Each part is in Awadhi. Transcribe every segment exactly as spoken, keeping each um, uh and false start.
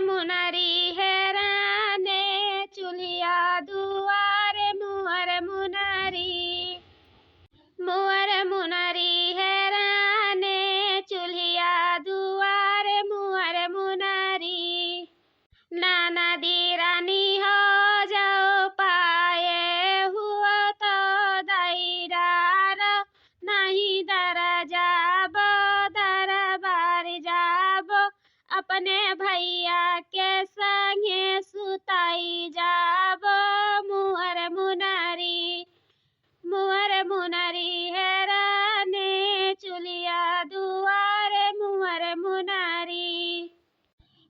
मुनरी हेराने चुलिया दुआरे मुअर मुनरी, मुअर मुनरी हेराने चुलिया दुआरे मुअर मुनरी। ननदी रानी हो जाओ पाए हुआ तो दई डारो, नहीं दर जाबो दरबार जाबो, अपने भैया के संगे सुताई जाबो। मुअर मुनरी, मुअर मुनरी हेराने चुलिया दुआरे मुअर मुनरी,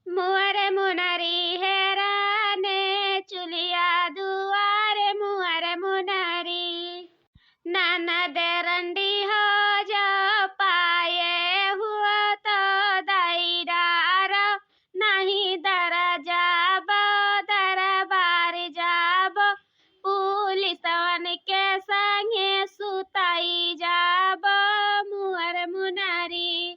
मुअर मुनरी हेराने चुलिया दुआरे मुअर मुनरी। ननद रंडी हो जाओ पाए हुआ तो दई डारो, नहीं दर जाबो दरबार जाबो, पुलिसवन के संगे सुताई जाबो। मुअर मुनरी,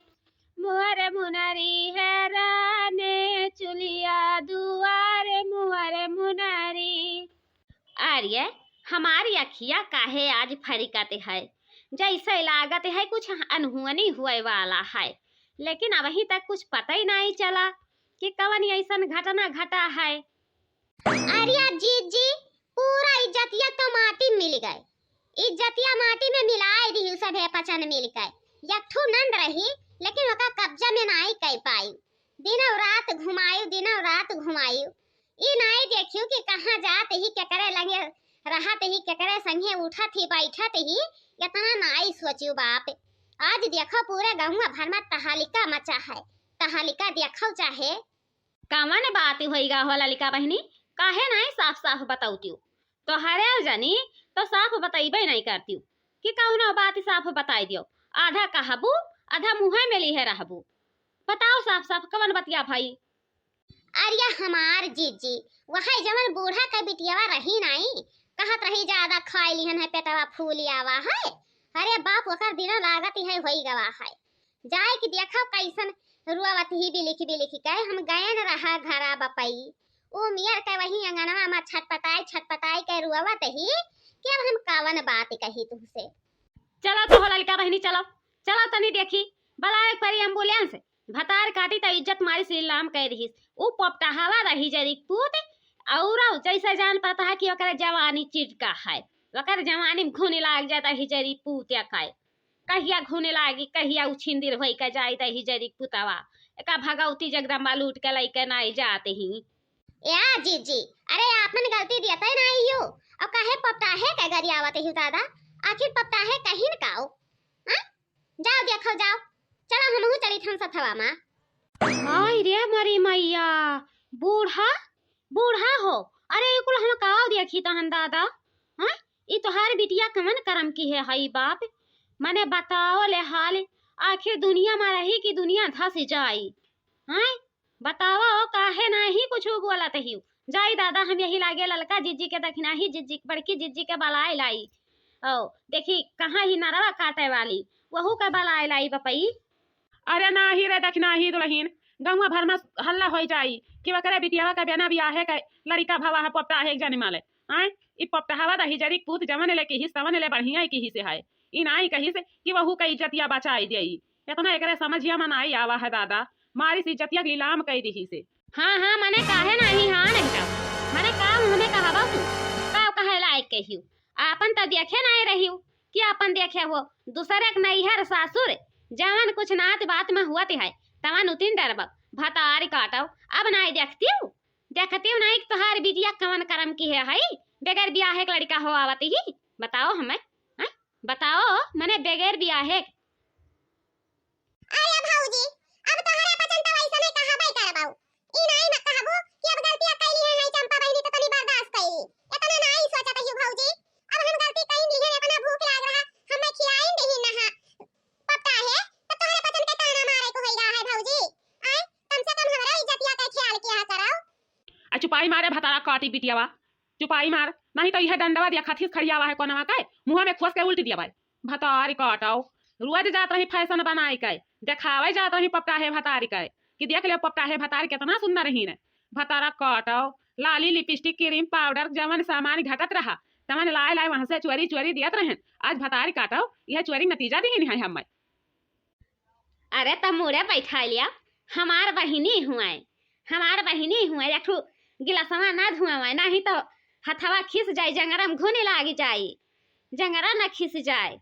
मुअर मुनरी हेराने चुलिया दुआरे मुअर मुनरी। अरे, हमारी अखिया काहे आज फरिकत है, जैसे लागत है कुछ अनहोनी हुए वाला है, लेकिन अबहीं तक कुछ पता ही नहीं चला कि कवन ऐसन घटना घटा है। अरे जीजी, पूरा इज्जतिया तो माटी मिल गए, इज्जतिया माटी में मिलाए दिहु सभे पचन मिल के। एक ठू नंद रही, लेकिन ओका कब्जा में नाई कर पाई। दिनों रात घुमायु, दिनों रात घुमायु। ई नाई देखियु कि कहाँ जात ही, केकरे लगे रहत ही, केकरे संगे उठत ही, बैठत ही, इतना नाई सोचियु बाप। आज देखो पूरे गौवा भर में तहलिका मचा है, तहलिका देखो चाहे। कवन बात होइगा हो ललिका बहिनी, काहे नाई साफ साफ बतौतियु? तोहरे जनी तो साफ बतैबे नहीं करतियु कि कौनो बात साफ बताई दियो। आधा कहबू, आधा मुँहे में लिहे रहबू। बताओ साफ साफ कवन बतिया भई? अरे हमार जीजी, वही जवन बूढ़ा के बिटियावा रही नाई, कहत रही ज्यादा खाई लिहन है, पेटवा फूल आवा है। अरे बाप, ओकर दिना लागत है होई गवा है। जाए कि देखो कैसन रुआवत ही बिलिख बिलिख के। हम गए न रहा घरा बपई, उ मियर के वही अंगनवा में छटपटाई छटपटाई के रुआवत ही कि अब हम कवन बात कही तुहसे। चलो तो हो ललिका बहिनी, चलो, चलो तनी देखी, बलावे परी एम्बुलेंस। भतार काटी त इज्जत मारी श्री राम कह दिहिस। उ पोपटहवा रही जरी पूत, और जैसे जान पड़ता है कि ओकरे जवानी चिटका है, ओकर जवानी में घुने लाग जाता ही जरी पूत या खाए। कहिया घुने लागी, कहिया उछिंदिर होई के जाई त ही जरी पुतवा। एका भगवती जगदम्बा लूट के लइके नाई जात ही। या जीजी, अरे आपन गलती दियते नाई हो, और काहे पपटाहे के गरियावत ही दादा? आखिर पपटाहे कहिन काओ? हाँ? जाओ देखो जाओ, चलो हमहू चलित हम सथवा मा। हाय रे मरी मैया, बूढ़ा, बूढ़ा हो। अरे ई कुल हम काओ देखी तहन दादा, हाँ? ई तोहार बिटिया कवन करम की है हई बाप? मने बताओ ले हाल, आखिर दुनिया मा रही कि दुनिया धस जाई? हैं? बताओ काहे नाही कुछ बोलत हियो? जाई दादा, हम यही लागे ललका जिज्जी के दखिनाही जिज्जी के, बड़की जिज्जी के बलाए लाई। ओ, देखी कहाँ ही नरवा काटे वाली, वहू के बलाए लाई बपई। अरे नाही रे दखिनाही दुलहिन, गौवा भर मा हल्ला होई जाई कि ओकरे बिटियावा के बिना बियाहे के लड़िका भवा है, पोपटा है एक जने माले। आय, ई पोपटहवा दही जरी पूत जवन ले किहिस, तवन ले बढ़िया ही किहिस है। ई नाई कहिस कि वहू के इज्जतिया बचाई देई। इतना एकरे समझिया मा नाई आवा है दादा, मारिस इज्जतिया के लीलाम कई दिहिस। हाँ, हाँ, मने काहे नाही, हाँ नहीं का? मने का मुँह में कहबा तू? का कहे लायक कहियो? आपन त देखे नाही रहियो कि आपन देखे हो, दूसरे के नैहर सासुर, जवन कुछ नात बात मा हुअत है, तवन उतिन डरबा, भतारी काटो, अब नाही देखतियो? देखतियो नाही कि तोहार बिटिया कवन करम की है, हई? बगैर बियाहे के लड़िका हो आवत ही? बताओ हमें, हैं? बताओ, मने बगैर बियाहे के। अरे भौजी, अब तोहरे पचन त वैसने कहबे करबौ। ई नाई मत कहबू कि अब गलतिया कैली है, है चंपा बहिनी त तनी बर्दाश्त कैली। इतना नाई सोचत हियो भौजी, अब हम गलती कई दी है, इतना भूख लाग रहा, हमें खियाइन दही नहा। पपटा है, त तोहरे पचन के ताना मारे को होई रहा है भौजी। आय, कम से कम हमरा इज्जतिया के ख्याल किया करो। आ चुपाई मारे भतारा काटी बिटियावा, चुपाई मार, नहीं तो यह डंडवा दिया खथिस खड़ियावा है कोनवा के, मुँह में खोस के उल्टी दिया भाई। भतारी काटो, रोज जात रही फैशन बनाई के, देखावे जात रही पपटा है भतारी के, देख ले पपटा है, भतार केतना सुंदर रहीन। भतारा काटो, लाली, लिपस्टिक, क्रीम, पाउडर, जवन सामान घटत रहा, तवन लाए लाए वहाँ से चोरी चोरी दियत रहेन। आज भतार काटो, यह चोरी नतीजा दिहिन है हमें। अरे त मुड़े बैठा लिया, हमार बहिनी हुआए, हमार बहिनी हुआए, एक ठो गिलासवा ना धुआवाए, नहीं तो हथवा खिस जाई, जंगरा में घुनी लागी जाई, जंगरा ना खिस जाए,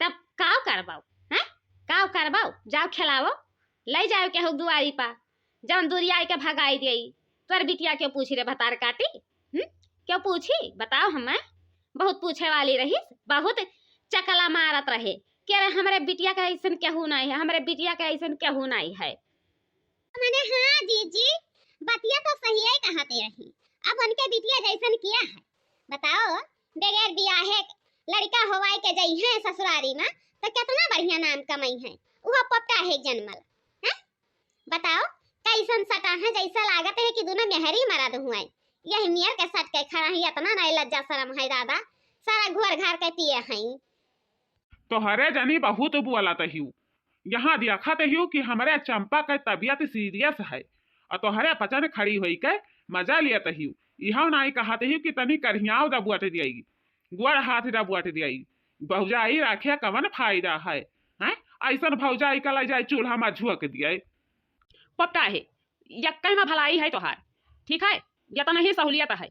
तब काव करबाऊ, हैं? काव करबाऊ? जाओ खेलाओ, लई जाओ केहू दुआरी पा, जौन दूरिया के भगाई देई। तोर बिटिया क्यों पूछी रे भतार काटी? हम्म? क्यों पूछी? बताओ हमें। बहुत पूछे वाली रही, बहुत चकला मारत रहे कि अरे हमरे बिटिया के ऐसन केहू नहीं है, हमरे बिटिया के ऐसन केहू नहीं है। मने हाँ जीजी, बतिया तो सही है कहते रही। अब उनके बिटिया जैसन किया है, बताओ, बगैर बियाहे लड़का होवाई के जइहें ससुरारी में, तो कितना बढ़िया नाम कमाई है। उहो पपटा है जनमल, हैं? बताओ, कैसन सटा है, जैसा लागत है कि दोनों मेहरी मरद हुए। यही मेर के सट के खड़ा है, इतना नहीं लज्जा शरम है दादा, सारा घोर घार के पिए हैं। तोहरे जनी बहुत बोलत हिउ। यहाँ देखत हिउ कि हमरे चंपा के तबियत सीरियस है, और तोहरे पचन खड़ी होई के मजा लियत हिउ। इहो नाई कहत हिउ कि तनी करियाव दा बुअट दियाई, गोड़ हाथ दा बुअट दियाई। भौजाई राखे कवन फायदा है, हैं? ऐसन भौजाई का ले जाए चूल्हा में झोंक दियाई। पपटा है, यक्के में भलाई है तोहार, ठीक है? यतना ही सहूलियत है,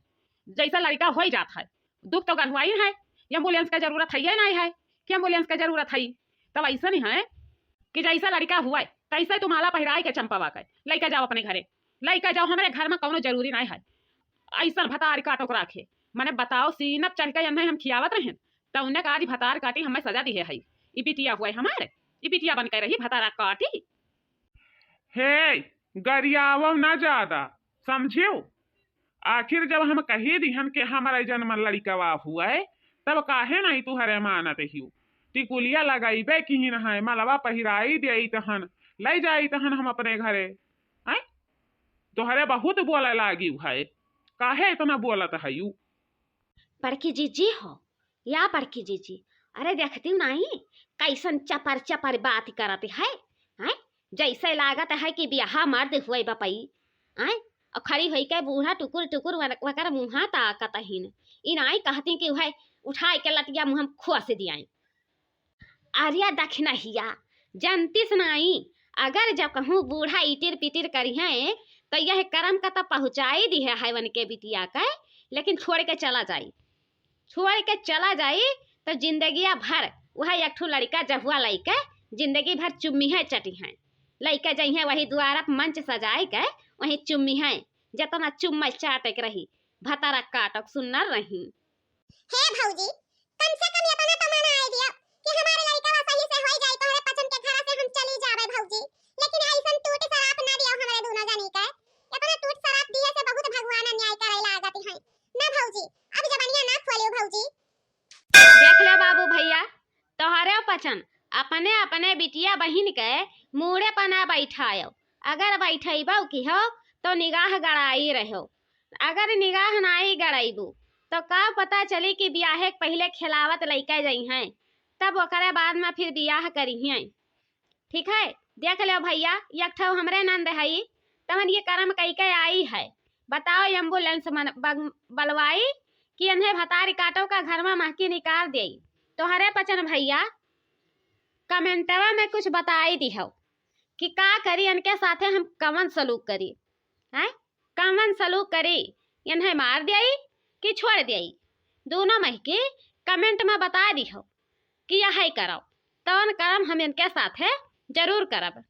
जैसा लड़का होई जात है। दुख तो गढ़वाइन है, एम्बुलेंस के जरूरत है या नहीं है कि एम्बुलेंस के जरूरत है? तब ऐसा नहीं है कि जैसा लड़का हुआ है तैसे तू माला पहिराए के चंपावा के लइके जाओ अपने घरे, लइके जाओ। हमरे घर में कौनो जरूरी नहीं है ऐसा भतार काटो के राखे। मने बताओ, सीना पे चढ़ के एन्हे हम खियावत रहेन, तो उन्हें का आज भतार काटी हमें सजा दिहे है। ई बिटिया हुआ है हमारे, ई बिटिया बन के रही भतारा काटी। हे, गरियावो ना ज्यादा, समझियो? आखिर जब हम कही दिहन कि हमारे जन्म लड़िकवा हुए, तब काहे नहीं तुहरे मानत हियो? टिकुलिया लगाइबे किहिन है, मलवा पहिराई देई तहन, लई जाई तहन हम अपने घरे। हैं? तोहरे बहुत बोले लागी है, काहे इतना बोलत है यू? बड़की जीजी हो, या बड़की जीजी, अरे देखती नहीं कैसन चपर चपर बात करत है, हैं? जैसे लागत है कि बियाहा मर्द हुए बपई, हैं? और खड़ी होई के बूढ़ा टुकुर टुकुर वर-, वकर मुँहा ताकत हिन। ई नाई कहती कि वह उठाए के लटिया मुँह में खोस दियाई। अरे दखिनहिया, जनतीस नाई, अगर जब कहूँ बूढ़ा इटिर पिटिर करिहें, तो यह करम का तो पहुँचाई दिहे है उनके बिटिया के, लेकिन छोड़ के चला जाई। छोड़ के चला जाई, तो जिंदगिया भर वह एक ठो लड़िका जहुआ लइके जिंदगी भर चुम्मिहें चटिहें। लइके जइहें वही दुआरा पर मंच सजाए के, वहीं चुम्मिहें, जतना चुम्मा चाटे के रही, भतारा काटक सुन्नर रही। हे भौजी, कम से कम इतना तो मना आए दिया कि हमारे लड़का सही से होई जाए, तोहरे पचन के घरा से हम चली जावे भौजी, लेकिन ऐसन टूट सराप ना दियो हमरे दोनों जनी के। इतना टूट सराप दिए से बहुत भगवान अन्याय करे लागत हैं ना भौजी। अब जबनिया ना खोलियो भौजी। देख ले बाबू भैया, तोहरे पचन अपने अपने बिटिया बहिन के मूड़े पर ना बैठायो। अगर बैठैबो किहो तो निगाह गड़ाई रहो। अगर निगाह नाई गड़ैबू तो का पता चली कि बियाहे के पहिले खेलावत लइके जइहें, तब ओकरे बाद में फिर बियाह करिहें। ठीक है, देख लो भैया, एक ठो हमरे नंद हई, तवन ये करम कई के आई है। बताओ एम्बुलेंस मन-, बग-, बलवाई कि इन्हें भतारी काटो का घर में महकी निकाल देई। तोहरे पचन भैया कमेंटवा में कुछ बताई दिहो कि का करी, इनके साथे हम कवन सलूक करी, हैं? कवन सलूक करी, इन्हें मार देई कि छोड़ देई? दोनों महकी कमेंट में बता दिहो कि यही करब, तवन करम हम इनके साथे जरूर करब।